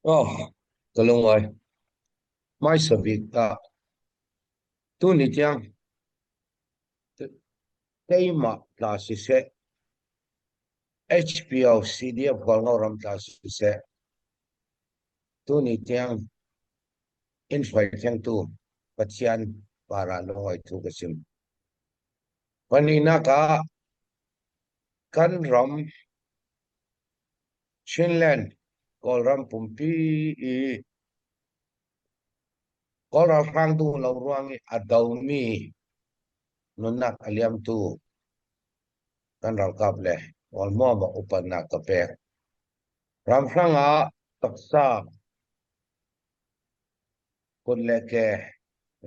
Oh, ka lungawi. Hmaisa bik ah tuni tiang keimah tla siseh, HPO CDF Hualngo ram tla siseh, tuni tiang in hruai thengtu Pathian para lungawi thu ka chim. Pahnihnak ah kan ram Chinland Kawlram pumpi i Kawl ralhrang duh lo ruang i a domi nunnak a liamtu kan ralkap le Kawl hmuamah upatnak ka pek. Ramhrang ah taksa kut le ke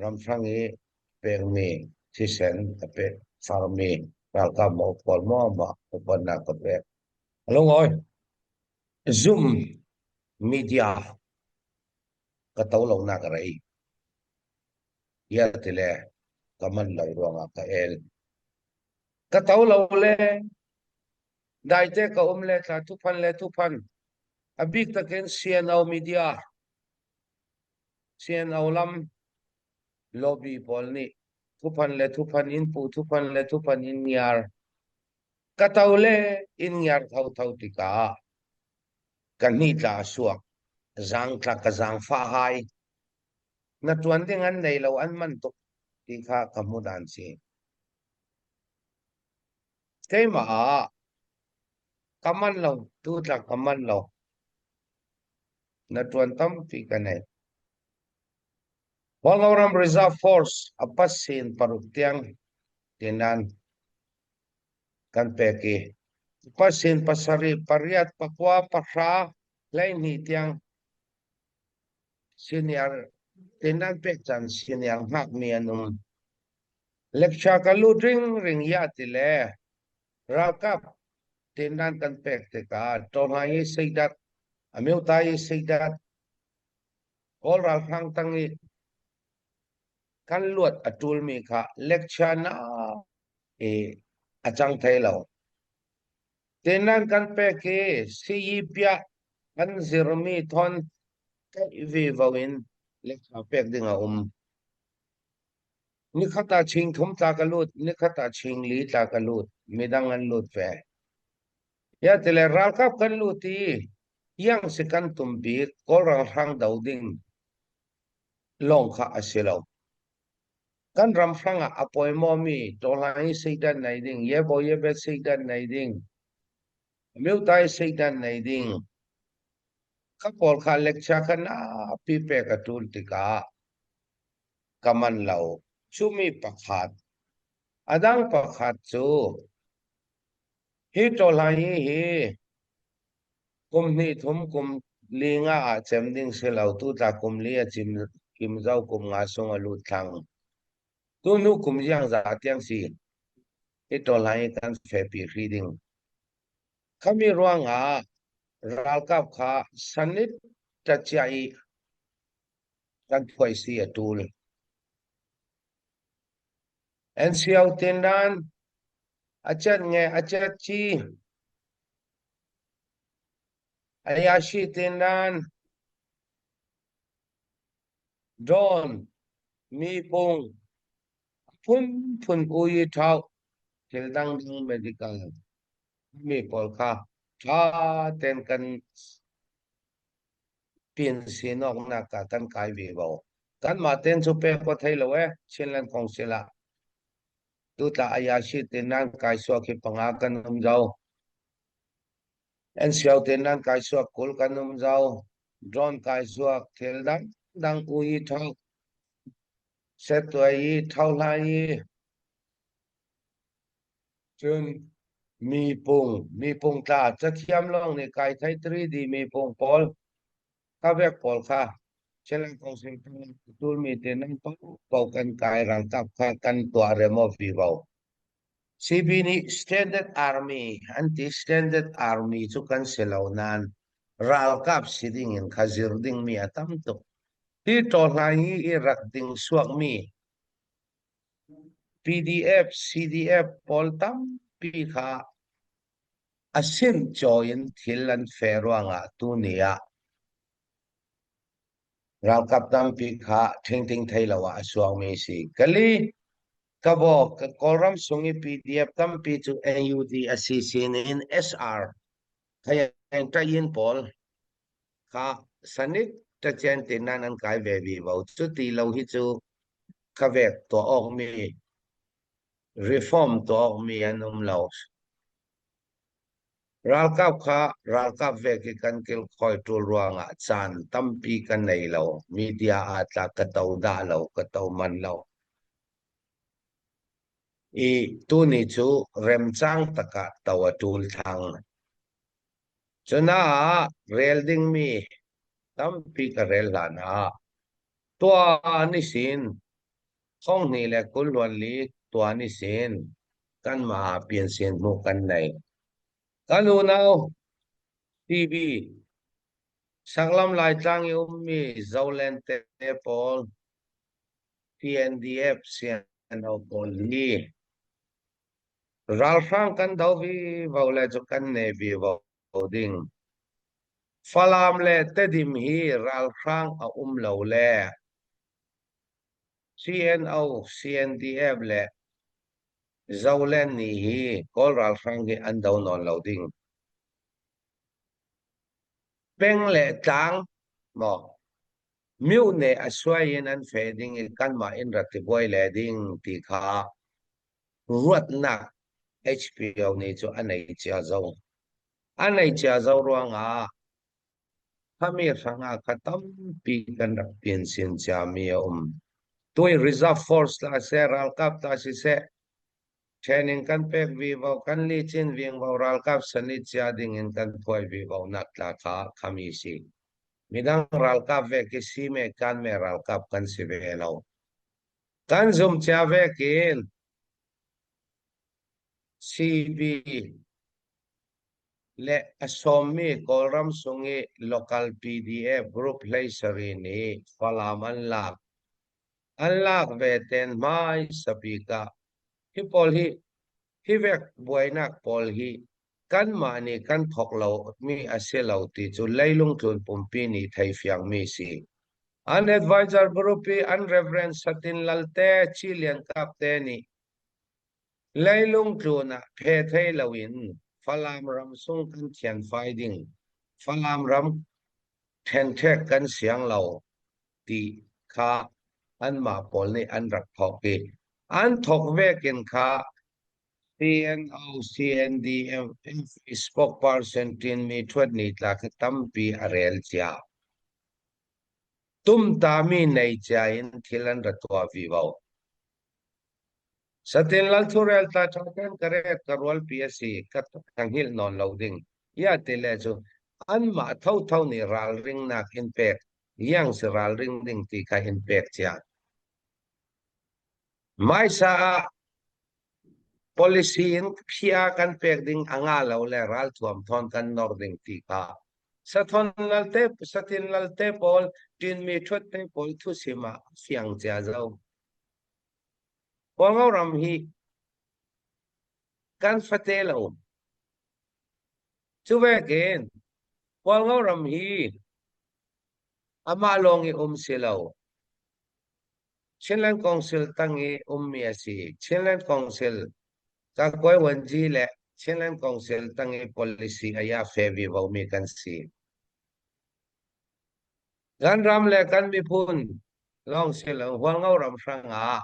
ramhrang i pekmi thisen a pe farmi ralkap maw Kawl hmuamah upatnak ka pek. Lungawi Zoom media ka to lo nak a rei. Ia ti le ka man lo ruangah ka el. Ka to lo le daite ka um le thla thuphan le thuphan. A bik takin CNO media CNO lam lobby pawl nih thuphan le thuphan in pu thuphan le thuphan in ngiar Ka to le inn ngiar thotho tikah ka hnitla a suak. Zaangtla ka zaangfah hai. Na ṭuan ding an nei lo an man tuk ti kha ka hmu dan si. Keimah ah ka man lo, tutla ka man lo. Na ṭuan tampi ka nei. Hualngoram Reserve Force a pasin paruk tiang tinan kan pek i pasin pasarih, pariat, pakua, pahra, 12 tiang senior tinan pek caan senior hngakmi an um. Lecture ka lut ringring ya ti le ralkap tinan kan pek tikah Tawhai i seidat, Amyota i seidat, Kawl ralhrang tang i kan luat a ṭulmi kha lecture na i a cang thai lo. Tinan kan pek i siyi piah kan zirmi thon tlaih vivo in lecture pek ding a um. Nikhat ah ching thum tla ka lut, nikhat ah ching li tla ka lut, midang an lut ve. Ya tile ralkap kan lut i yang si kan tum bik Kawl ralhrang do ding lawng kha a si lo. Kan ram hrang ah a pawimawmi tawhlang i seidan nei ding, yebo yebe seidan nei ding, myutai seidan nei ding. Kha pawl kha lecture kha na pi pek a tul tikah ka man lo. Cumi pakhat. A dang pakhat cu hi tawhlang hi hi Kum hnih thum kum li nga ah cem ding si lo. Tutla kum li a cim kim zau kum nga sung a lut thlang. Tu hnu kum ziang za tiang si. Hi tawlhlan i kan fepi hri ding. Khami ruang ah ralkap kha sanit tacia i kan phuai si a tul. NCO tindan a chat nge a chat chi Ayashi Tindan Dawn Mipung phunphun ui thau thil dangdang medical mi pawl kha ṭha tein kan pin sinawk nak ah kan kai ve ko. Kanmah ten cu pek ko thei lo e Chinland Council ah tutla ayashi tindan kai suak hi panga kan um zo. NCO tindan kai suak 20 kan um zo. Drone kai suak thil dang dang ui thau set tuai i thau hlai i cun mi pung mi pung tla cathiam lawng nih kai thei 3D mi pung pawl kavek pawl kha Chinland Council tulmi te nan ko kan kai ralkap kha kan tuah remo vivo CB nih Standard Army an ti Standard Army cu kan si lo nain ralkap si ding in kha zir ding mi a tam tuk. Hi tawhlai hi i rak ding suakmi PDF, CDF pawl tampi kha a simcaw in thil an fe ruangah tuni ah. Ralkap tampi kha ṭhingting thei lo ah a suangmi si. Kali Kabaw Kawlram sung i PDF tampi cu NUG a si sinin SR Khayaing Tayin pawl kha sanit tacen tinan an kai ve vivo. Cu ti lo hi cu khavek tuah awkmi reform tuah awkmi an um lo. Ralkap kha ralkap vek i kan kilkhawi ṭul ruangah caan tampi ka nei lo. Media ah tla ka to dah lo, ka to man lo. I tuni cu remcang takah to a ṭul thang. Cunaah rel dingmi tampi ka rel hlan ah tuah ni sin thonghnih le kulluan li tuah ni sin kanmah ah piansin hmuh kan nei. Kan unau TV Saklam Laitlang i ummi Zolen te pawl TNDF CNO pawl hi ralhrang kan do vivo le cu kan ne vivo ding. Falam le Tedim hi ralhrang a um lo le CNO, CNDF le Zoland nih hi Kawl ralhrang hi an do nawn lo ding. Peng le tlang maw myone a suai in an fe ding i kanmah in rak ti buai le ding ti kha ruatnak HPO nih cu a nei cia zo. A nei cia zo ruangah Khami hrangah kha tampi kan rak piansin ciami a um. Tui Reserve Force la seh, ralkap ta siseh, training kan pek vivo, kan licin vingvo ralkap sanit cia ding in kan phuai vivo nak tla kha khami si. Midang ralkap ve ki si me kan me ralkap kan si ve lo. Kan zum cia ve kin CB le a sawmmi Kawlram sung i local PDF group 17 nih Falam an lak. An lak ve ten hmaisa bik ah hi pawl hi hi vek buainak pawl hi kanmah nih kan thawk lomi a si lo ti cu leilung tlun pumpi nih theifiangmi si. An advisor group i an Reverend Satin Lalte Chi Lian Kap te nih Leilung tlun ah phe thei loin Falam ram sung kan thianfai ding, Falam ram ṭhenṭhek kan siang lo ti kha anmah pawl nih an rak thawk i an thawk vekin kha CNO, CNDF spokesperson Tinmi Ṭhuatni tla khi tampi a rel cia. Tumtami nei cia in thil an ra tuah vivo. Satin lal thurel tla ṭha ten ka ret ka rualpi a si ka ka hngilh nawn lo ding ya ti le cu anmah thotho nih ralringnak in pek yang si ralring ding ti kha in pek cia. Maisa ah policy in phia kan pek ding a nga lo le ralthuam thawn kan nor ding ti kha sathon lalte satin lalte pawl tinmi ṭhut te pawl thusim ah fiang cia zo. Hualngo ram hi kan fate lo. Cu vekin Hualngo ram hi amah lawng i um si lo. Chinland Council tang i ummi a si. Chinland Council Kakuai Wanji le Chinland Council tang i policy a ya fe vivo mi kan si. Kan ram le kan miphun lawng si lo Hualngo ram hrangah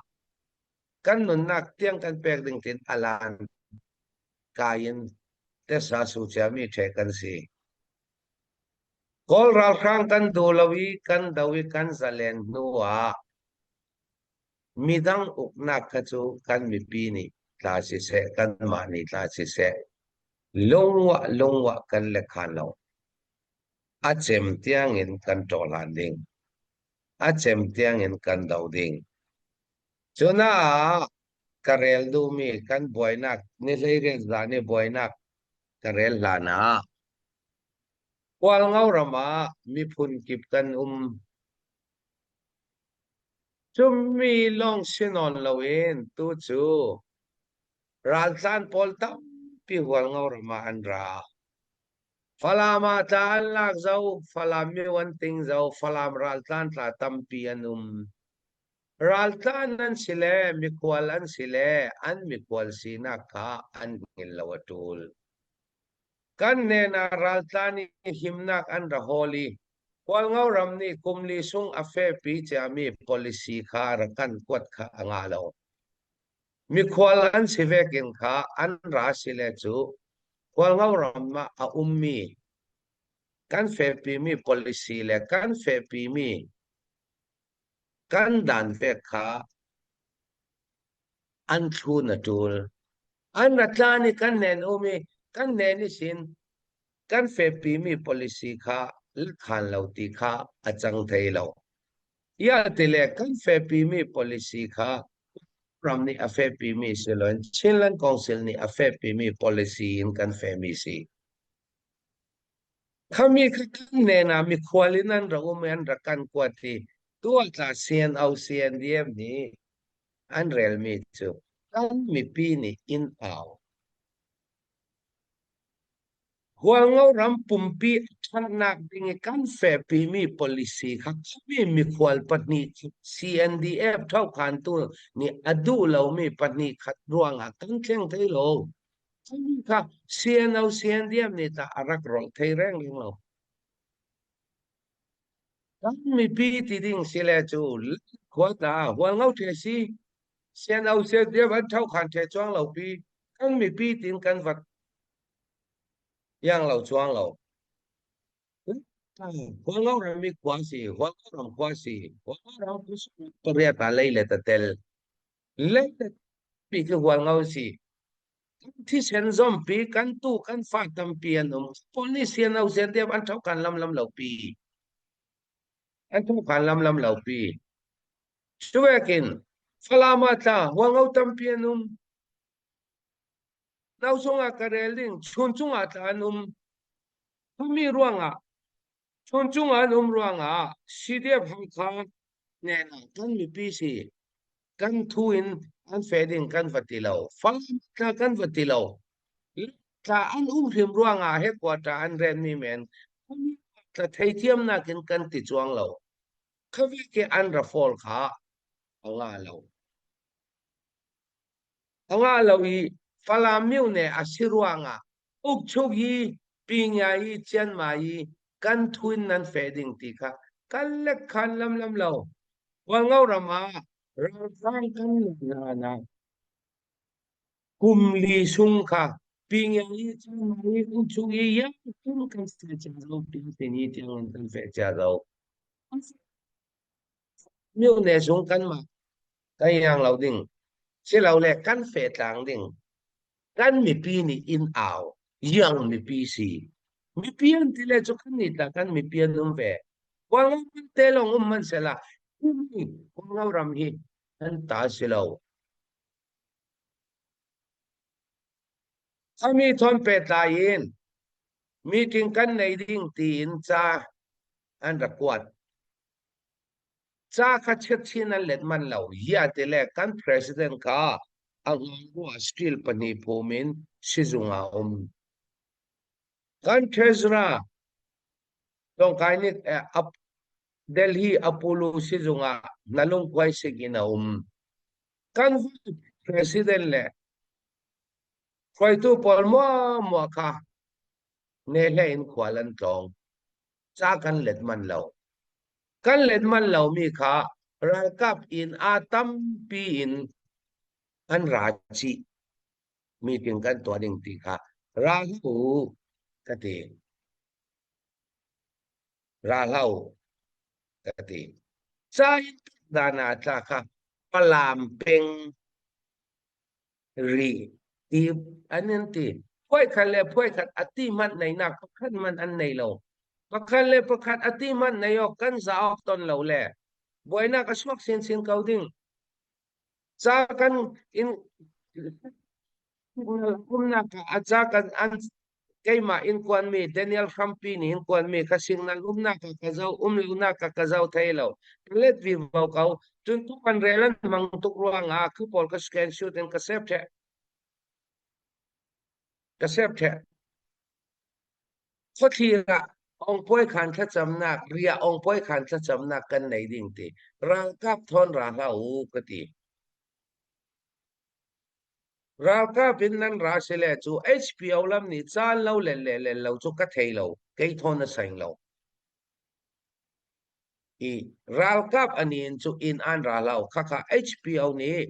kan nunnak tiang kan pek ding tin alan kai in tesa su ciami ṭhe kan si. Kawl ralhrang kan duh lo i kan do i kan zalen hnu ah midang uknak kha cu kan mipi nih tla siseh kanmah nih tla siseh lungwah lungwah kan lekhan lo. A cem tiangin kan ṭawhlan ding. A cem tiangin kan do ding. Cunaah ka rel duhmi kan buainak ni 18 zan i buainak ka rel hlan ah Hualngo ram ah miphun kip kan um. Cumi lawng si nawn loin tu cu raltlan pawl tampi Hualngo ram ah an ra. Falam ah tla an lak zau, Falam myo an ting zau, Falam raltlan tla tampi an um. Raltlan an si le mikhual an si le an mikhual sinak kha an hngilh lo a ṭul. Kan hnen ah raltlan i himnak an ra hawl i Hualngo ram nih kumli sung a fehpi ciami policy kha rak kan kuat kha a ngah lo. Mikhual an si vekin kha an ra si le cu Hualngo ram ah a ummi kan fehpimi policy le kan fehpimi kan dan pek kha an thlun a ṭul. An ra tlan i kan nen um i kan nen i sin kan fehpimi policy kha khan lo ti kha a cang thei lo. Ia ti le kan fehpimi policy kha ram nih a fehpimi si loin Chinland Council nih a fehpimi policy in kan fehmi si. Khami kha kan nen ah mikhual in an ra um i an ra kan kuat i tu ah tla CNO CNDF nih an relmi cu kan mipi nih inn au. Hualngo ram pumpi a ṭhatnak ding i kan fehpimi policy kha khuami mikhual pahnih CNDF thokhantu nih a duh lomi pahnih khat ruangah kan thleng thei lo. Khuami kha CNO CNDF nih tah a rak rolh thei reng lo. Kan mipi ti ding si le cu khua ta Hualngo ṭhe si CNO CNDF an thokhan ṭhe chuang lo pi kan mipi tin kan vat Iang lo chuang lo. Hualngo ram i khua si, Hualngo ram khua si, Hualngo ram pariat ah lei le tatel. Lei le pi khi Hualngo si. Kan thisen zompi, kan tu, kan fa tampi an um. Paul nih sian au sian tiap an tho kan lam lam lo pi. An tho kan lam lam lo pi. Cuvekin Falam ah tla Hualngo tampi an um. No chungah ka rel ding chun chungah tla an um. Khumi ruangah chun chungah an um ruangah CDF Hakha nen ah kan mipi si kan thu in an fe ding kan va ti lo. Falam tla kan va ti lo. Tla an um hrim ruangah headquarter an ren mi men tla theithiam nakin kan ti chuang lo. Khavi ke an ra fall kha a nga lo. A ngah lo i Falam myone a si ruangah ukchuk hi Pingya i Chianma i kan thuin nan feh ding ti kha kan lek khan lamlam lo. Hualngo ram ah ralhrang kan hna na kum li sung kha Pingya i Chianma i ukchuk i yang tum kan feh cia zo tini tiang kan feh cia zo. Myone sung kanmah kan iang lo ding silole kan fehtlang ding kan mipi nih inn au iang mipi si mipi an ti le cu kan nih tah kan mipi an um ve Hualngo te lawng um hmanh sehla timi Hualngo ram hi an ta si lo Ami thon pehtlai in meeting kan nei ding tiin ca an rak kuat Ca kha chiatchin an let manh lo. Yia ti le kan president kha a ngaibu ah steel pahnih phum in sizung ah a um. Kan treasurer Tongkai nih Delhi Apollo sizung ah na lungkuai sik in a um. Kan president le hruaitu pawl muamua kha nehle in khual an tlawng. Ca kan let manh lo. Kan let manh lomi kha ralkap inn ah tampi in an ra chih. Meeting kan tuah ding ti kha ra hlah u ka ti. Ra hlah u ka ti. Ca in dan ah tla kha Falam peng ri ti an in ti phuaikhat le phuaikhat a ti hmanh neinak pakhat hmanh an nei lo pakhat le pakhat a ti hmanh nei awk kan za awk ton lo le buainak a chuak sinsin ko ding ca kan in umnak a ca kan an keimah in kuanmi Daniel Hrampi nih in kuanmi ka signal umnak ka ka zo um lonak ka ka zo thei lo ka let vi vo ko cun tu kan rel an hmang tuk ruangah khu pawl ka scan shoot in ka save the ka save the. Khuathlir ah ongpuai khaan thlacamnak, riah ongpuai khaan thlacamnak kan nei ding ti. Ralkap thawn ra hlah u ka ti. Ralkap in nan ra sile cu HPO lam nih caan lo le le le lo cu ka thei lo. Kei thawn a saing lo. I ralkap ani in cu inn an ra lo. Khakha HPO nih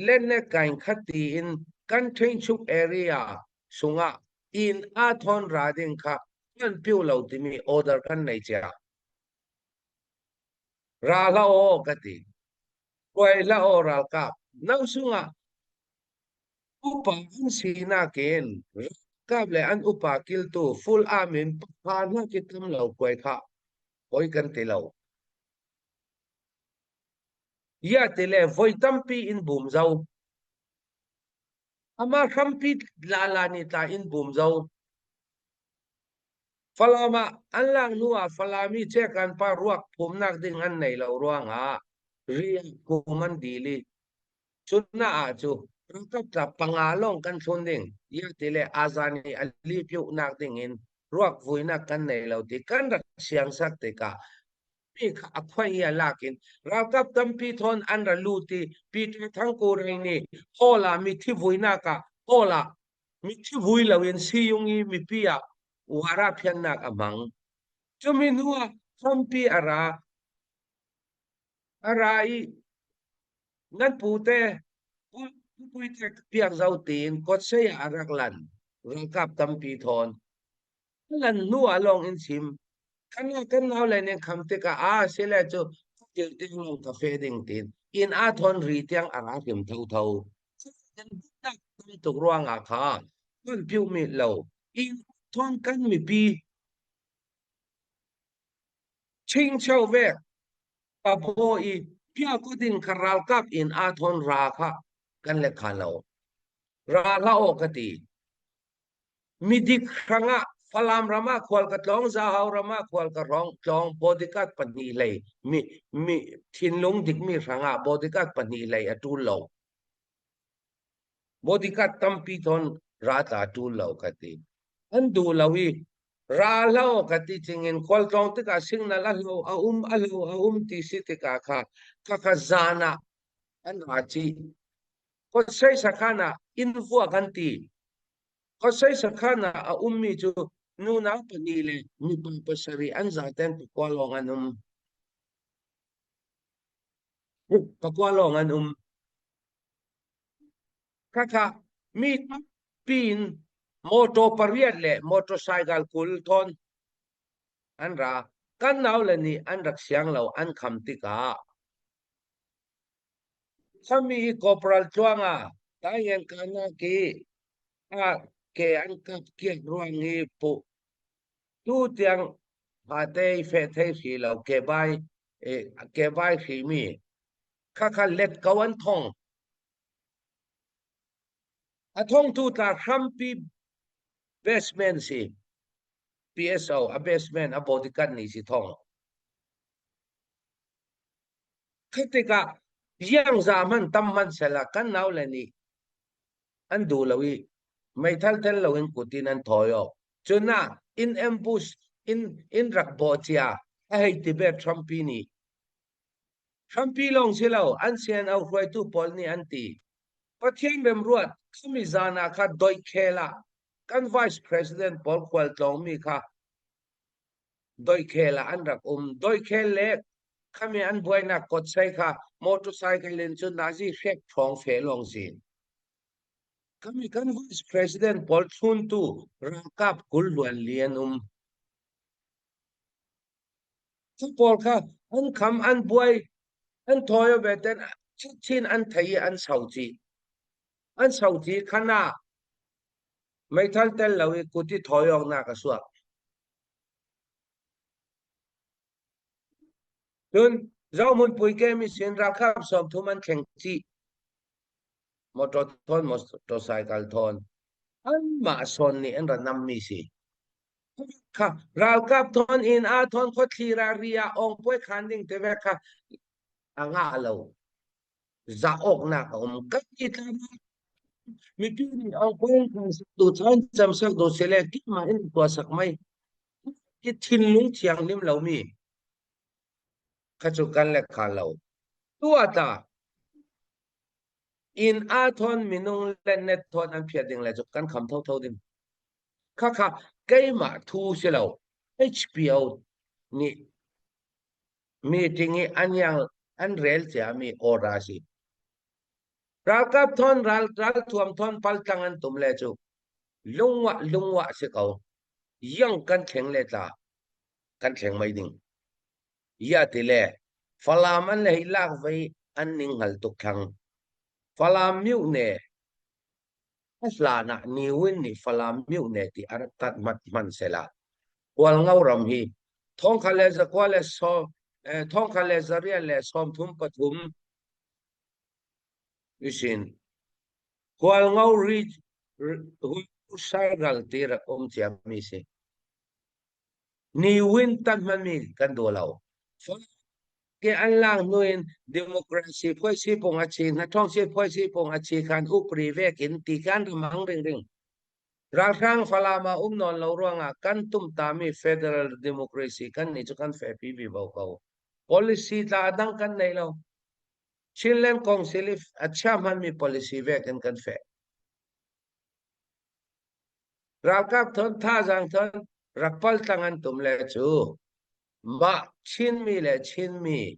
len le kain khat tiin kan Ṭhingchuk area sungah inn a thawn ra ding kha kan piu lo timi order kan nei cia. Ra hlah aw ka ti. Kuai hlah aw ralkap. No sungah upa an sinak in ralkap le an upa kiltu full arm in pakha hna ki tam lo kuai kha poi kan ti lo. Ya ti le voi tampi in bum zo. Amah hrampi lala nih tla in bum zo. Falam ah an lak hnu ah Falam i Cekan pa ruak phumnak ding an nei lo ruangah rian kum an dil i cun ah cu ralkap tla panga lawng kan thlun ding ya ti le azan i a lipyuhnak ding in ruak vuinak kan nei lo ti kan rak siangsak tikah mi kha a khuai i a lak in ralkap tampi thawn an ra lut i Peter Thangkureng nih hall ah mithi vuinak ah hall ah mithi vui loin siyung i mipi ah wara phiannak a hmang. Cumi hnu ah tampi a ra a ra i nan pute puite piak zo tiin kawtsei ah a rak lan ralkap tampi thawn Lan hnu ah lawng in chim. Kan kan nau le ning kham tikah a sile cu til ting lawng ka fe ding tin in a thon ri tiang a ra hrim tho tho. Kan tak tam tuk ruangah kha kan piu mi lo in thon kan mipi chingcheu vek pabo i pia ko ding kha ralkap in a thon ra kha kan le kha lo ra hla o ka ti Midik hrangah Falam ram ah khual ka tlawng, Zahau ram ah khual ka rong, tlawng bodyguard pahnih hlei mi mi thinlung dikmi hrangah bodyguard pahnih hlei a ṭul lo. Bodyguard tampi thawn ra tla ṭul lo ka ti. An duh lo i ra lo ka ti cingin khualtlawng tikah signal a hlo a um a hlo a um ti si tikah kha khakha zan ah an ra chih. Khuasei sakhan ah inn vua kan ti. Khuasei sakhan ah a ummi cu nunau pahnih le mipa pasarih an zaten pakua lawng an um. Pakua lawng an um. Khakha mi tampi in motor pariat le motorcycle 20 thawn an ra. Kan naule nih an rak siang lo an kham tikah Khuami i Corporal Tluanga Taingen kanak i a ke an kap kiak ruang i puh tu tiang hate i feh thei hri lo ke bai ke bai hri mi khakha let ko an thong a thong tu tla hrampi basement si PSO a basement a bodyguard ni si thong. Khi tikah iangza hmanh tam hmanh sehla kan naule nih an duh lo i meithal tel loin kut in an thawi awk. Cun ah in ambush in in rak bawh cia a hei ti ve Trumpi nih. Trumpi lawng si lo an CNO hruaitu pawl nih an ti. Pathian remruat khami zan ah kha doikhel ah kan vice president pawl khualtlawngmi kha Doikhel ah an rak um. Doikhel le khami an buainak kotsai kha motorcycle in cun nazi hrek ṭhawng fe lawng si. Khami kan vice president pawl thluntu ralkap 20 luan li an um. Cu pawl kha an kham an buai an thawi ve ten chin an thei i an sau ci. An sau ci khana meithal tel lo i kut i thawi awk nak a suak. Cun Zohmunpui kemi sin ralkap 30 an thleng chih. Motor thawn, motorcycle thawn. Anmah sawn nih an ra nammi si. Kha ralkap thawn in a thawn khuathli ra ri ah ongpuai khan ding te ve kha a ngah lo. Za awknak a um. Kan i tla mipi nih ongpuai khan sak tu chan cam sak tu sile kima in tua sak mai. Hi thinlung thianghlim lomi kha cu kan le kha lo. Tu ah ta inn aa thawn minung le net thawn an phiat ding le cu kan kham thotho ding. Khakha keimah thu si lo. HPO nih meeting i an yang an rel ciami order a si. Ralkap thawn ral ralthuam thawn paltlang an tum le cu lungwah lungwah si ko. Yang kan thleng le tla kan thleng mai ding. Ya ti le Falam an le hi lak vei an ning hngal tuk thlang. Falam myuh ne a hlan ah Niwin nih Falam myuh ne ti a rak tat mat hman sela. Hualngo ram hi thongkhat le zakua le sawm thongkhat le zariat le 33 isin Hualngo ridge ral ti rak um ciami si. Ni win tan hmanmi kan duh lo. Ke an lang hnu in democracy phuai si pung a chi na thong si phuai si pung a chi khan upri vek in ti kan ramang ring ring. Ralhrang Falam ah um nawn lo ruangah kan tum tami federal democracy kan ni cu kan fe pi vi bo ko. Policy tla adang kan nei lo. Chinland Council if a chia hmanmi policy vek in kan fe. Ralkap thon thazaang thon rak paltlang an tum le cu mah Chinmi le Chinmi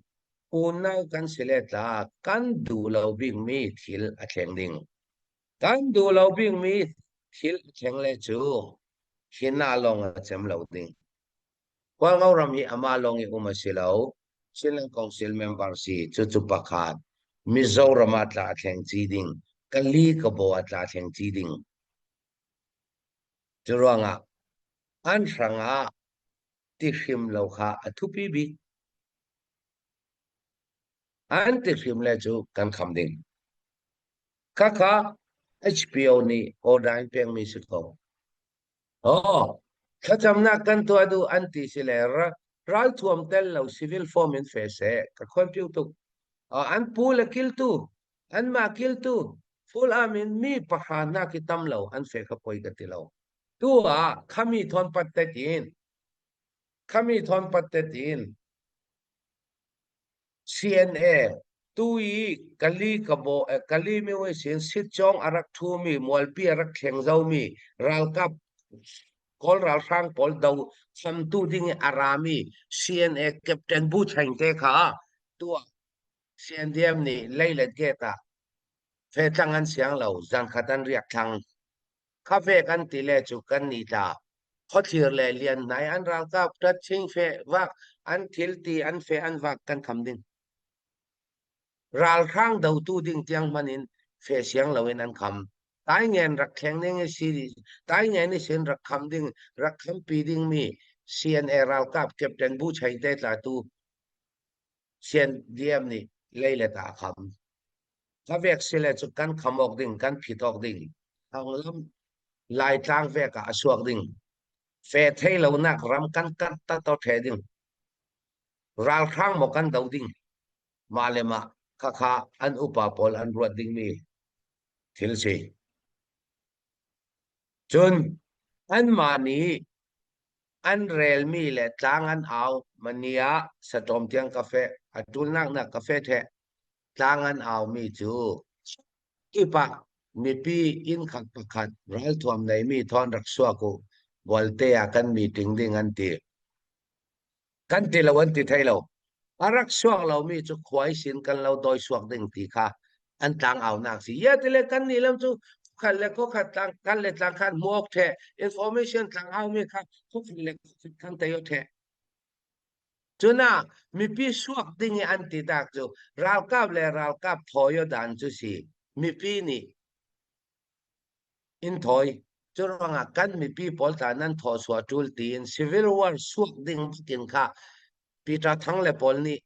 unau kan si le tla kan duh lo bikmi thil a thleng ding. Kan duh lo bikmi thil a thleng le cu hina lawng a cem lo ding. Hualngo ram hi amah lawng i um a si lo. Chinland Council member si cucu pakhat. Mizoram ah tla a thleng ci ding. Kali Kabo ah tla a thleng ci ding. Cu ruangah an hrangah ti hrim lo kha a thupi bik. An ti hrim le cu kan kham ding. Khakha HPO nih order in pekmi si ko. Oh, thlacamnak kan tuah duh an ti si le ralthuam tel lo civil form in fe seh ka khuanpiu tuk. An pu le kiltu, anmah kiltu, full arm in mi pahra hna khi tam lo an fe kha poi ka ti lo. Tu ah khami thawn pat te tin, khami thawn pat te tin, CNA tu i Kali Kabo Kali Myo sin Sitcawng a rak ṭhumi mualpi a rak thleng zomi ralkap Kawl ralhrang pawl do chamtu ding i a rami CNA Captain Bu Chaing te kha tuah CNDM nih Leilet Gate ah fetlang an siang lo zankhat an riak thlang. Kha ve kan ti le cu kan ni tla. Khuathlir le lianhnai an ralkap ṭatching fe vak an thil ti an fe an vak kan kham ding. Ralhrang dotu ding tiang hmanh in fe siang loin an kham. Taingen rak thleng ding i si Taingen i sin rak kham ding rak khampi dingmi CNA ralkap Captain Bu Chai te tla tu CNDM nih lei le ta a kham. Ka vek sile cu kan kham awk ding, kan phit awk ding. Thanglam Laitlang vek ah a suak ding. Fe thei lonak ram kan kat ta to the ding. Ralhrang maw kan do ding. Mah le mah khakha an upa pawl an ruat dingmi thil si. Cun anmah nih an relmi le tlang an au mani ah saṭawm tiang ka feh a ṭulnak nak ka feh ṭheh tlang an aumi cu kip ah mipi inn khat pakhat ralthuam neimi thawn rak suak u bualte ah kan meeting ding an ti kan ti lo an ti thei lo a rak suak lomi cu khuai sin kan lo dawi suak ding ti kha an tlang aunak si ya tile kan nih lam cu khat le kho khat tlang kan le tlang khan hmuak the information tlang au mi kha kho khat le kho khat kan tayo the cuna mipi suak ding i an ti tak cu ralkap le ralkap thoyo dan cu si mipi nih in thawi. Cu ruangah kan mipi pawl tla nan thaw suah ṭul tiin civil war suak ding bakin kha Peter Thang le pawl nih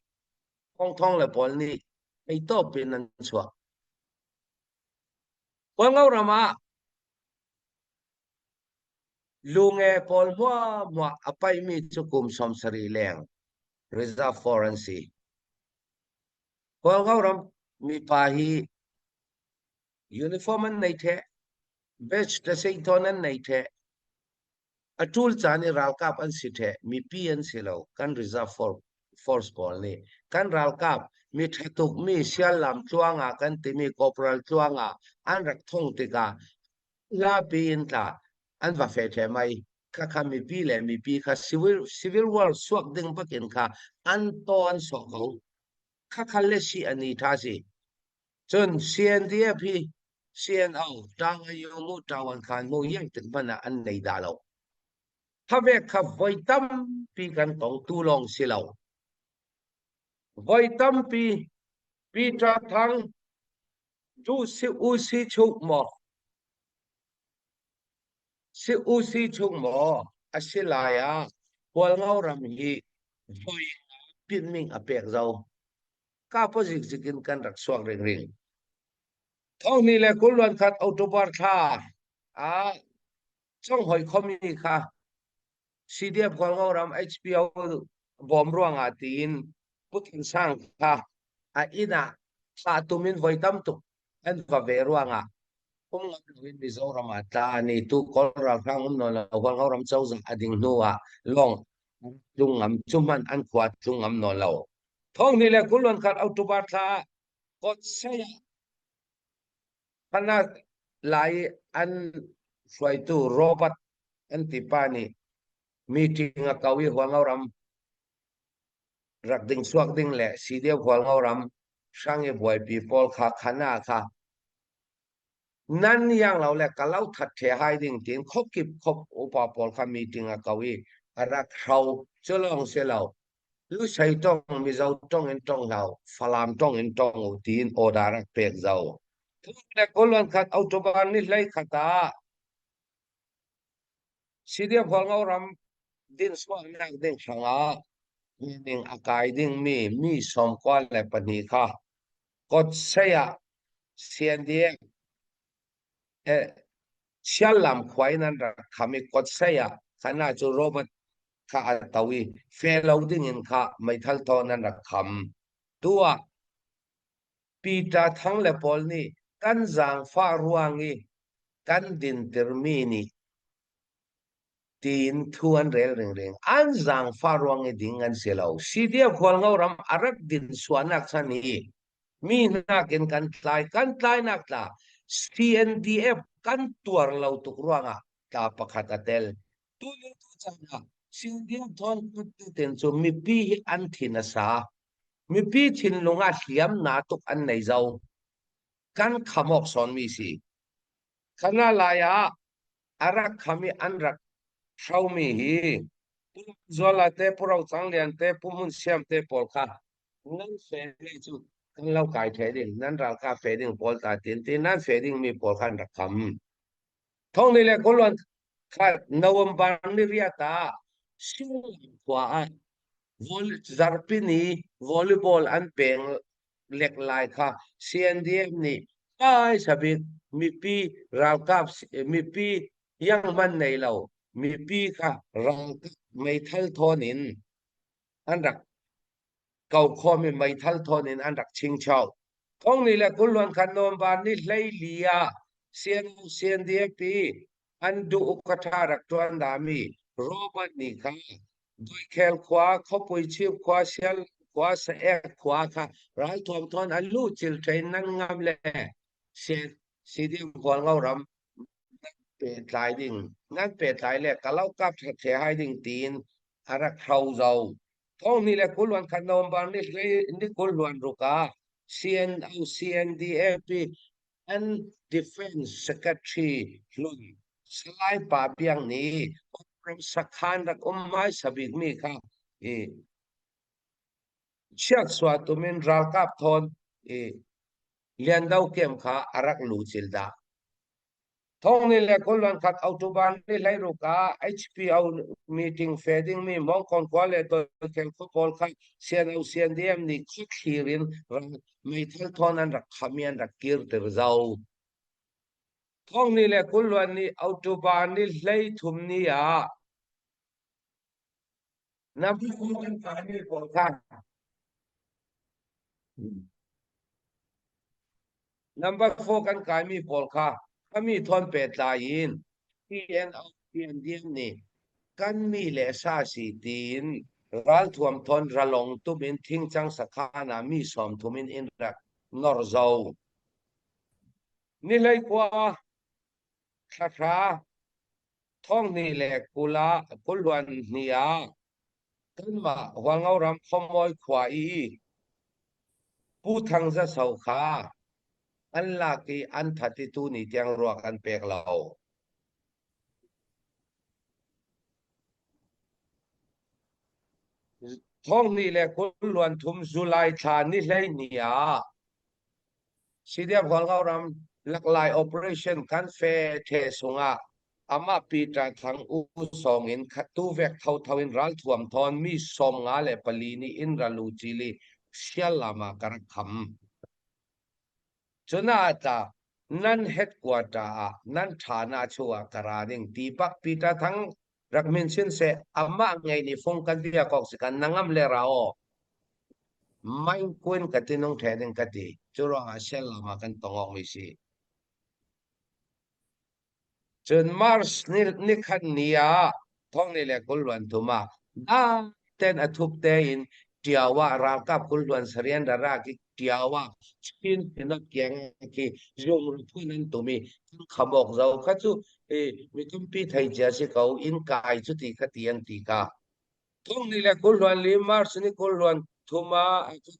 Thawng Thawng le pawl nih eitawp in an chuah. Hualngo ram ah lunge pawl hmuahhmuah a paihmi cu kum 70 leng reserve for an si. Hualngo ram mipa hi Uniform an nei ṭheh. Badge tasei thawn an nei ṭheh. A ṭul caan i ralkap an si ṭheh, mipi an si lo. Kan reserve force pawl nih kan ralkap mi ṭha tukmi Siallam tluang ah kan timi Corporal tluang ah an rak thong tikah zapi in tla an va feh ṭheh mai. Khakha mipi le mipi kha civil war suak ding bakin kha an taw an sawh ko. Khakha le si an i ṭha si. Cun CNDF hi CNO Taung mu Tawan khan mu yang tik hmanh ah an nei dah lo. Thavek kha voi tampi kan tong tu lawng si lo. Voi tampi Peter Thang du si u si chuk maw si u si chung maw a si lai ah Hualngo ram hi voi pinming a pek zo. Ka pa zikzik in kan rak suak ringring. Thawngni le kulluan khat October thla ah conghoi khomi kha CDF Hualngo ram HPO bawm ruangah tiin Pu Than Sang kha a inn ah thlah tum in voi tam tuk an va ve ruangah um ngam loin Mizoram ah tla ni tu Kawl ralhrang um nawn lo Hualngo ram cozah a ding hnu ah lawng tlung ngam cu hmanh an khua tlung ngam nawn lo. Thawngni le kulluan khat October thla ah Kawtsei ah Phanak lai an hruaitu Robert an ti pa nih meeting a ko i Hualngo ram rak ding suak ding le CDF Hualngo ram hrang i buaipi pawl kha khana kha nan yang lo le ka lo that the hai ding tin khokip khop upa pawl kha meeting a ko i a rak hro cu lawng si lo Lusei tong Mizo tong in tong hlau Falam tong in tong u tiin order rak pek zau. Le kuluan khat October ni hlei khat ah CDF Hualngo ram din sualnak ding hrangah ning a kai ding mi mi 92 kha Kotsei ah CNDF Siallam khua in an rak kham i Kotsei ah khan ah cu Robert kha a to i fe lo ding in kha meithal thawn an rak kham. Tu ah Peter Thang le pawl nih kan zaangfah ruang i kan dintirmi nih tiin thu an rel ringring. An zaangfah ruang i ding an si lo. CDF Hualngo ram a rak din suahnak chan hi mi nakin kan tlai kan tlainak tla CNDF kan tuar lo tuk ruangah tla pakhat a tel. Tu lio tu caan ah CNDF thawn ten cu mipi hi an thin a sa. Mipi thinlung ah hliam na tuk an nei zo. Kan kham awk sawnmi si. Khana lai ah a rak kham i an rak hromi hi Pu Zuala te, Pu Ro Cang Lian te, Pu Hmun Siam te pawl kha nan fe le cu kan lo kai the ding, nan ralkap fe ding pawl ta tin ti nan fe ding mi pawl kha an rak kham. Thong ni le kuluan kha November ni riat ah Shillong khua ah zarpi ni volleyball an peng lek lai kha CNDF nih hmaisa bik mipi ralkap mipi iangman nei lo mipi kha ralkap meithal thawn in an rak ko khawm i meithal thawn in an rak chingcho. Thong ni le kulluan khan November ni 14 ah CNO CNDF an duh ukatha rak tuan dami Robert nih kha Doikhel khua, Khuapui Chief khua, Sial khua, Saek khua kha ralthuam thawn an luh cil train nan ngam le CDM Hualngo ram nan pehtlai ding nan pehtlai le kalau kap the hai ding tiin a rak hro zo. Thong ni le kulwan khat November ni ni kulluan ruka CNO CNDAP and Defense Secretary hlun Salai Pa Piang nih ram sakhan rak um hmaisa bikmi kha i chiaksua tumin ralkap thawn i Liando kem kha a rak lu cil dah. Thong ni le kulwan khat October ni 16 ah HPO meeting fe dingmi Mongkon khua le Doikhel khua pawl kha CNO CNDM nih khuathlir in meithal thawn an rak kham i an rak kirter zau. Thong ni le kulluan ni October ni 13 ni ah na kan kaimi pawl kha Number 4 kan kaimi pawl kha kami thawn pehtlai in PNO PNDM nih. Kan mi le sa si tiin ralthuam thawn ralong tum in thingcang sakhan ah mi 30 in in rak nor zo. Ni 19 thla hra thonghnih le kul ah kulhluan hnih ah kanmah Hualngo ram Khuamawi khua i Pu Thang Za So kha an lak i an that i tuni tiang ruak an pek lo. Thonghnih le 23 July thla ni 12 ah CDF Hualngo ram Laklai operation kan fe the sungah amah Peter Thang U song in tu vek thotho in ralthuam thawn mi 54 nih in ralu chili sial lama ka rak kham. Cun ah tla nan headquarter ah nan tha na chu ah ka ra ding ti bak Peter Thang rak min sin seh amah ngei ni fung kan bia kok si kan nangam le ra o main kuin ka tinung the ding ka ti cu ruangah sel lama kan tongok mi si. Cun Mars ni nikhat ni ah thong ni le 20 luan thum ah ten a thup tein Ṭiao ah ralkap 20 luan sarian rara ki Ṭiao ah Chin sinah kiang khi zung phun an tum i khamok zo kha cu mi tampi thei cia si ko inn kai cu ti kha ti an ti ka thong ni le 20 luan li March ni 20 luan thum ah cu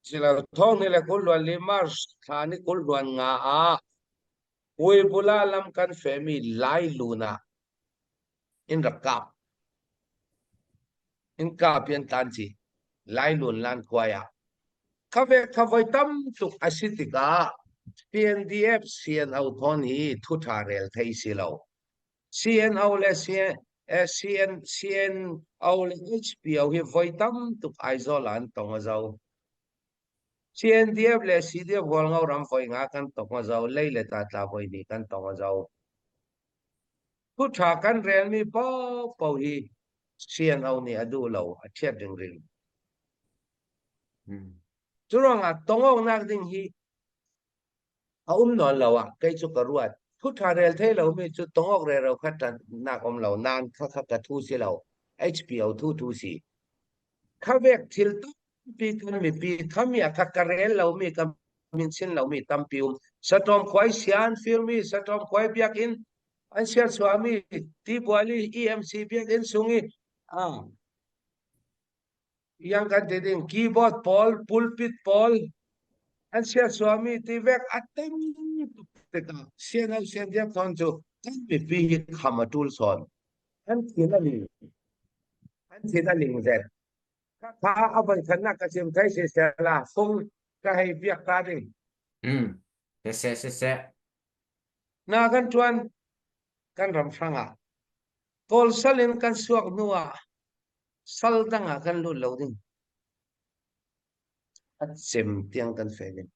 silo thong ni le 20 luan li March thla ni 20 luan nga ah Puibula lam kan femi Lai lun ah in rak kap. In kap in tan chi. Lai lun lan kuai ah. Khave khavoi tam tuk a si tikah CNDF CNO thon hi thu tha rel thei si lo. CNO le CN CNO le HPO hi voi tam tuk Aizawl ah an tong a zo. CNDF le CDF Hualngo ram voi nga kan tong a zo, lei le ta tla voi ni kan tong a zo. Thu tha kan relmi paohpaoh hi CNO nih a duh lo, a thiat ringring. Cu ruangah tongawknak ding hi a um nawn lo ah kei cu ka ruat. Thu tha rel thei lomi cu tongawk rero kha ṭannak um lo, nain kha kha ka thu si lo. HPO thu thu si. Kha vek thil tampi kan mipi khami a kha ka rel lomi ka min chin lomi tampi um. Saṭawm khuai sia an firmi, saṭawm khuai biakinn an siarchuahmi tibual i EMC biakinn sung i yang kan ti ding keyboard pawl, pulpit pawl an siarchuahmi ti vek a tam tuk tikah sian sian diak thon cu kan mipi hi kham a ṭul sawn. An thin a ling. An thin a ling zet. Kha a voi khatnak ka chim thai si sela fung ka hei biak ta ding. Siseh siseh. Na kan ṭuan kan ram hrangah Kawl sal in kan suak hnu ah sal dang ah kan lut lo ding. A cem tiang kan fe ding.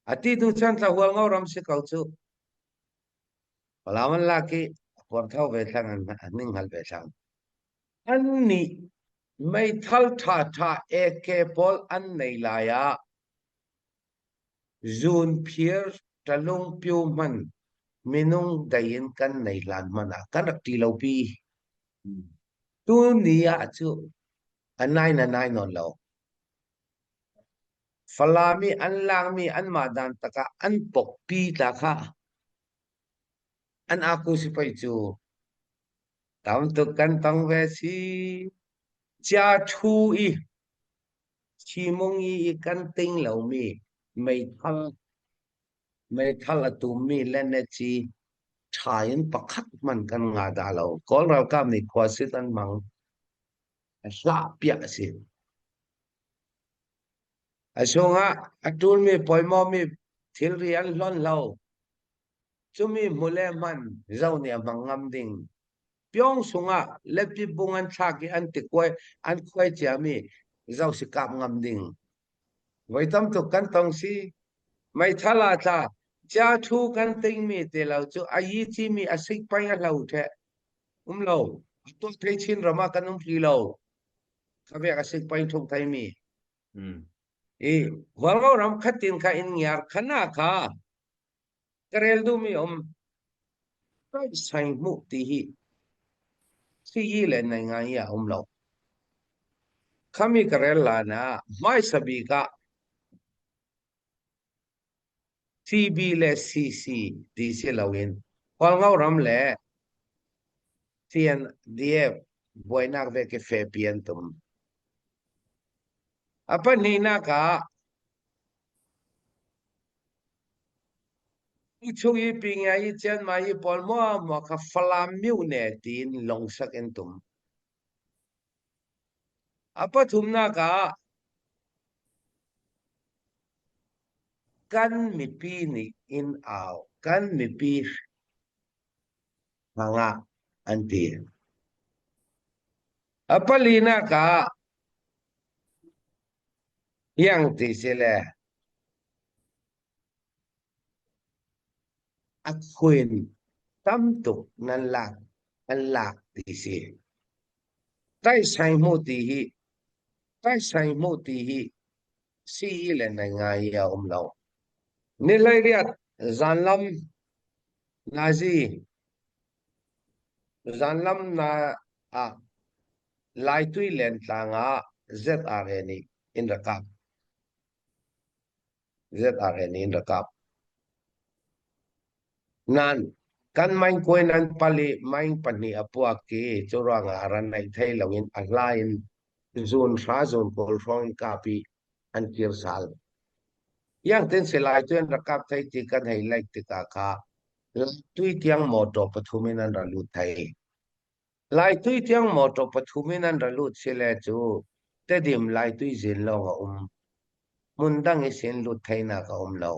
A ti tu chan tla hual ngo ram si ko cu. Palau an lak i a puarthau ve thlang an ning hngal ve thlang. An nih meithal ṭhaṭha AK pawl an nei lai ah zunphir ṭalungpio hman minung dei in kan nei hlan hmanh ah kan rak ṭi lo pi. Tuni ah cu a nai na nai nawn lo. Falam i an lakmi anmah dan takah an pokpi tla kha an aku si pei cu. Tam tuk kan tong ve si. Cia ṭhu i Chimung i kan ting lomi meithal meithal a tummi leneci ṭha in pakhat hmanh kan nga dah lo. Kawl ralkap nih khuasit an hmang. A hlahpiah a si. A chungah a ṭulmi pawimawmi thilri an hlonh lo. Cumi hmu le hman zo nih a hmang ngam ding. Pyong sungah lepi bung an thlak i an tikuai an khuai ciami zo si kap ngam ding. Voi tam tuk kan tong si. Meithal ah tla cia thu kan tingmi te lo cu a yi cimi a sik pei a hlo ṭheh. Um lo. Atu thei Chin ram ah kan um hlei lo. Ka vek a sik pei thuk theimi. I Hualngo ram khatin kha in ngiar khana kha ka rel duhmi um. Taisai hmuh ti hi sii le nai ngai a um lo. Khami ka rel lan ah hmaisa bik ah CB le CC ti si loin Hualngo ram le CNDF buainak ve ke fepi an tum. A pahnihnak ah chung i pingia i Chiangmai i pawl muamua kha Falam myone tiin lungsak in tum. A pathumnak ah kan mipi nih in au, kan mipi hrangah an ti. A palinak ah iang ti si le A khuin tam tuk nan lak an lak ti si. Taisai hmu ti hi taisai hmu ti hi sii le nai ngai a um lo. Ni 18 zanlam nazi zanlam na ah Laitui lentlang ah ZRA nih in rak kap. ZRN in ra kap. Nan kan main kuai nan pali main pahnih a puak i cu ruangah ran naih thei loin a hla in zun hra zun kawl hrawng in kap i an kir sal. Yang tin silai tu an rak kap thei ti kan hei laik tikah kha tui tiang motor pathum in an ra lut thei. Laitui tiang motor pathum in an ra lut sile cu Tedim Laitui zin lawng a um. Hmun dang i sin lut theinak a um lo.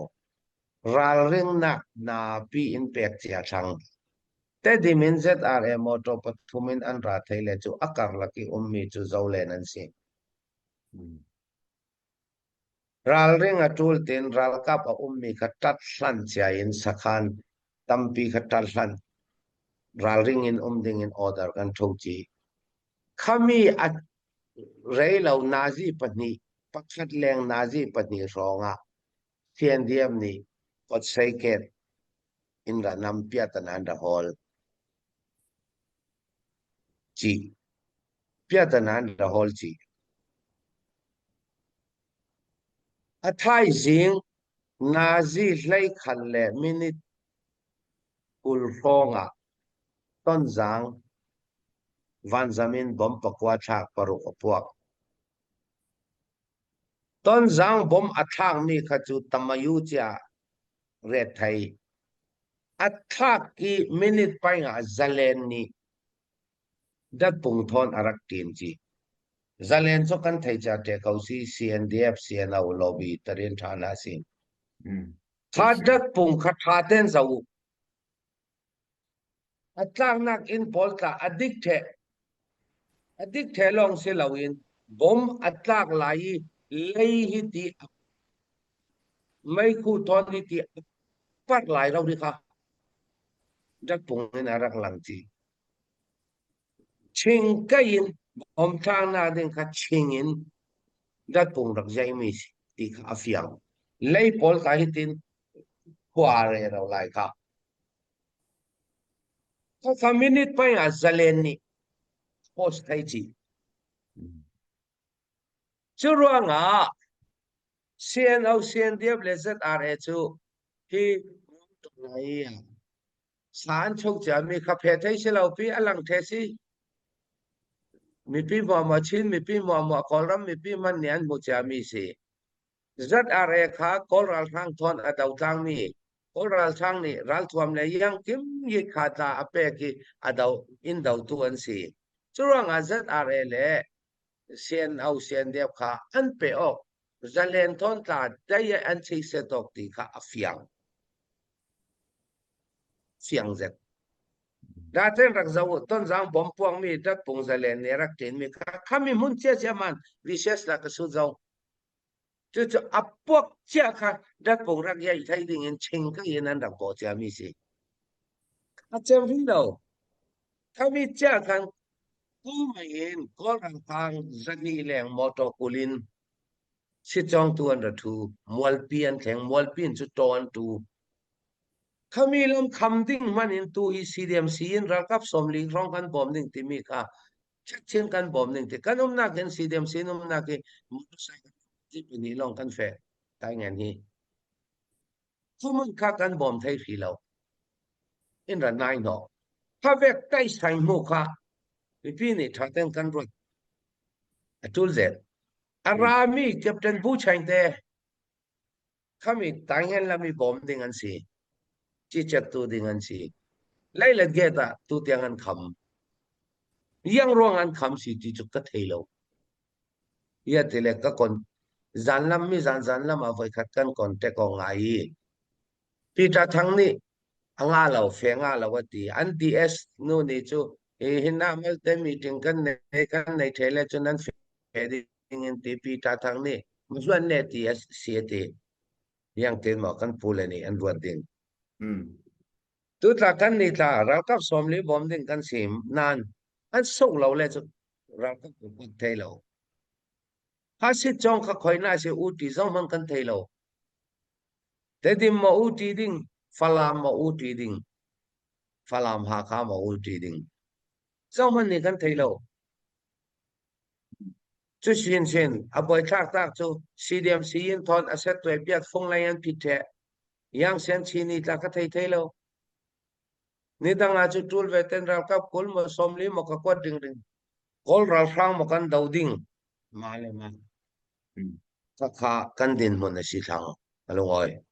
Ralringnak napi in pek cia thlang. Tedim in ZRA motor pathum in an ra thei le cu a karlak i ummi cu zolen an si. Ralring a ṭul tiin ralkap a ummi kha ṭat hlan cia in sakhan tampi kha ṭat hlan ralring in um dingin order kan ṭho chih. Khami a rei lo nazi pahnih, pakhat leng nazi pahnih hrawng ah CNDF nih kawtseiket in ra nam piatan an ra hawl chih. Piatan an ra hawl chih. A thaizing nazi hleikhat le minute 20 hrawng ah Tonzang vanzam in bomb pakua thlak paruk a puak. Tonzang bomb a thlakmi kha cu Tamayu cia ret thei. A thlak i minute paingah zalen nih Datpung thawn a rak ṭin chih. Zalen cu kan thei cia ṭe ko si CNDF CNO lobby tarin ṭha hna si. Kha datpung kha ṭha ten zoh u. A tlaknak inn pawl tla a dik ṭheh. A dik ṭheh lawng si loin bom a tlak lai i lei hi ti meikhu thawn hi ti a parh lai ro ri kha datpung in a rak lang chih. Chingkai in bawmtlangnak ding kha ching in datpung rak zeimi si ti kha a fiang. Lei pawl ka hitin khua re ro lai kha. Kha minute pai ah zalen nih post thei chi. Cu ruangah CNO, CNDF le ZRA cu hi lai Sa an chok ciami kha phe thei si lo pi a lang the si. Mipi muamua Chin mipi muamua Kawlram mipi man nih an hmu ciami si. ZRA kha Kawl ralhrang thawn a do tlangmi Kawl ralhrang nih ralthuam le iang kim yi kha tla a pek i a do in dotu an si. Curuangah ZRA le CNO CNDF kha an pe awk zalen thawn tla dai an chei set awk ti kha a fiang. Fiang zet. Daten rak zo tonzang bom puangmi datpung zalen nih rak ṭinmi kha khami hmun cia man recess la ka su zo. Cucu a puak cia kha datpung rak iai thai ding in ching ka in an rak bawh ciami si. A cem ri lo. Khami cia khan kumai in Kawl ralhrang zani leng motor kulin sitcawngtu an ra ṭhu. Mualpi an thleng. Mualpi in cu taw an tu. Khami lam kham ding hmanh in tu hi CDMC in ralkap 40 hrawng kan bawm ding timi kha chin kan bawm ding ti kan umnak in CDMC in umnak hi motorcycle ni lawng kan fe tai ngan hi Cumun kha kan bawm thei hri lo. In ra nai no. Kha vek tai sai mu kha mipi nih ṭha ten kan ruat. A ṭul zel. A rami Captain Bu Chaing te khami taingen lami bawm ding an si. Ci tu ding an si. Leilet gate ah tu tiang an kham. Yang ruang an kham si ti cu ka thei lo. Ia ti le ka kon zanlam mi zan zanlam ah voikhat kan contact ko ngai i Peter Thang nih a nga lo fe nga lo a ti. An DS nu nih cu hi hin ah malte meeting kan nei kan nei the le cun an fe ding in ti Peter Thang nih mazuan ne ti a si a ti. Yang tin maw kan pu le nih an ruat ding. Mm. Tutla kan ni tla ralkap 40 bawm ding kan sim nan an sung lo le cu ralkap kan thei lo. Kha sit chong kha khoi na si u ti zong hmang kan thei lo. Tedim ma u ti ding, Falam ma u ti ding, Falam Hakha ma u ti ding. Zong hmanh nih kan thei lo. Cu sin sin a boi thlak tak cu CDM siyin thon a set tuai piat fung lei an phit the. Yang sian chini tla ka thei thei lo. Ni dang ah cu ṭul ve ten ralkap 20 maw 40 maw ka kuat ding ding. Kawl ralhrang maw kan do ding. Ma le ma. Khakha kan dinhmun a si thlang. A lungawi.